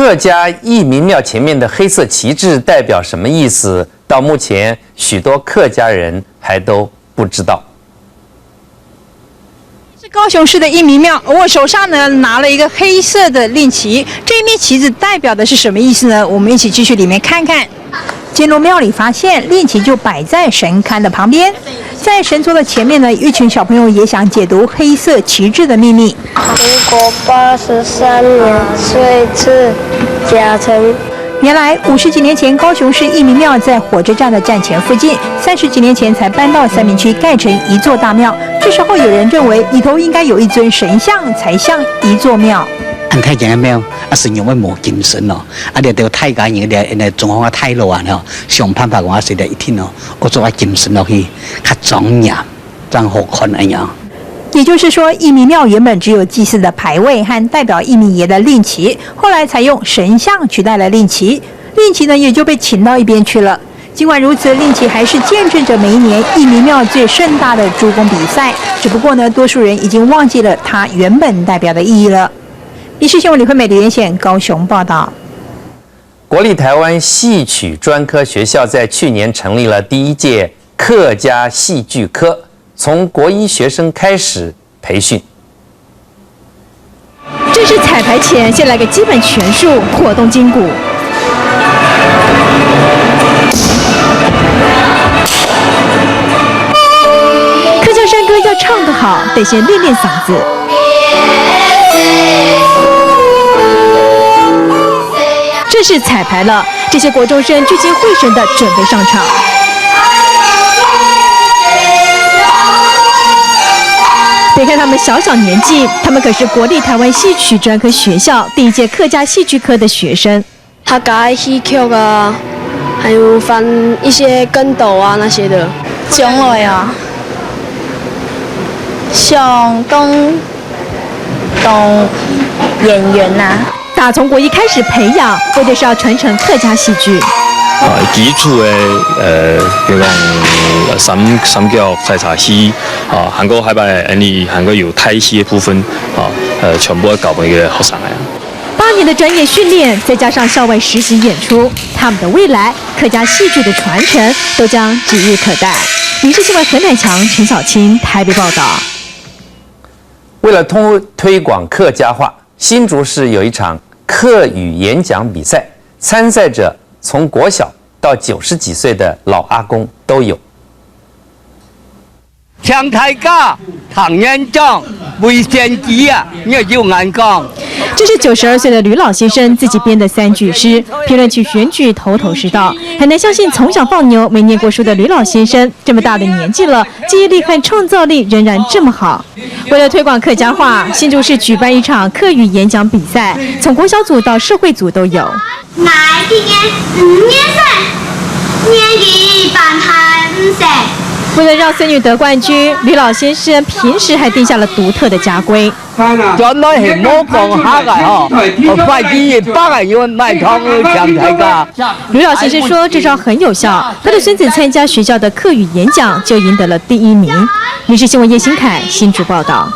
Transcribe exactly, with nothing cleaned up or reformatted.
客家义民庙前面的黑色旗帜代表什么意思？到目前，许多客家人还都不知道。是高雄市的义民庙，我手上呢拿了一个黑色的令旗，这面旗子代表的是什么意思呢？我们一起进去里面看看。进入庙里，发现令旗就摆在神龛的旁边，在神桌的前面呢，一群小朋友也想解读黑色旗帜的秘密。民国八十三年岁次甲辰。原来五十几年前，高雄市义民庙在火车站的站前附近，三十几年前才搬到三民区，盖成一座大庙。这时候有人认为里头应该有一尊神像才像一座庙。恁大間个廟，啊，神像會無金身哦，啊，這兜大家人，這這中方个大老啊，吼，想辦法講啊，使得一定哦，愛做啊金身落去，較莊嚴，正好看恁樣。也就是说，义民庙原本只有祭祀的牌位和代表义民爺的令旗，后来才用神像取代了令旗，令旗呢也就被请到一边去了。尽管如此，令旗还是见证着每一年义民庙最盛大的诸公比赛。只不过呢，多数人已经忘记了它原本代表的意义了。民视新闻李惠美、李元显高雄报道。国立台湾戏曲专科学校在去年成立了第一届客家戏剧科，从国一学生开始培训。正式彩排前，先来个基本拳术，活动筋骨。客家山歌要唱得好，得先练练嗓子。正式彩排了，这些国中生聚精会神的准备上场。别看他们小小年纪，他们可是国立台湾戏曲专科学校第一届客家戏剧科的学生。客家的戲曲啊，还有翻一些跟斗啊那些的。将来啊，想当当演员呐、打从国一开始培养，为的是要传承客家戏剧。啊，基础的呃，比如讲三三角採茶戲啊，還過下擺恁呢，還過有大戲的部分啊，呃，全部要教分个學生个。八年的专业训练，再加上校外实习演出，他们的未来，客家戏剧的传承，都将指日可待。民视新闻何乃强、陈小青台北报道。为了通推广客家话，新竹市有一场客语演讲比赛，参赛者从国小到九十几岁的老阿公都有。请大家听演讲，为先知啊，你有眼光。这是九十二岁的吕老先生自己编的三句诗，评论区选举头头是道，很难相信从小放牛没念过书的吕老先生，这么大的年纪了，记忆力和创造力仍然这么好。为了推广客家话，新竹市举办一场客语演讲比赛，从国小组到社会组都有。 𠊎今年五年生，年紀還細。为了让孙女得冠军，吕老先生平时还定下了独特的家规。原來係無講客个吼，我快啲一百个，因為賣湯請大家。吕老先生说，这招很有效，他的孙子参加学校的客语演讲就赢得了第一名。民视新闻叶新凯新竹报道。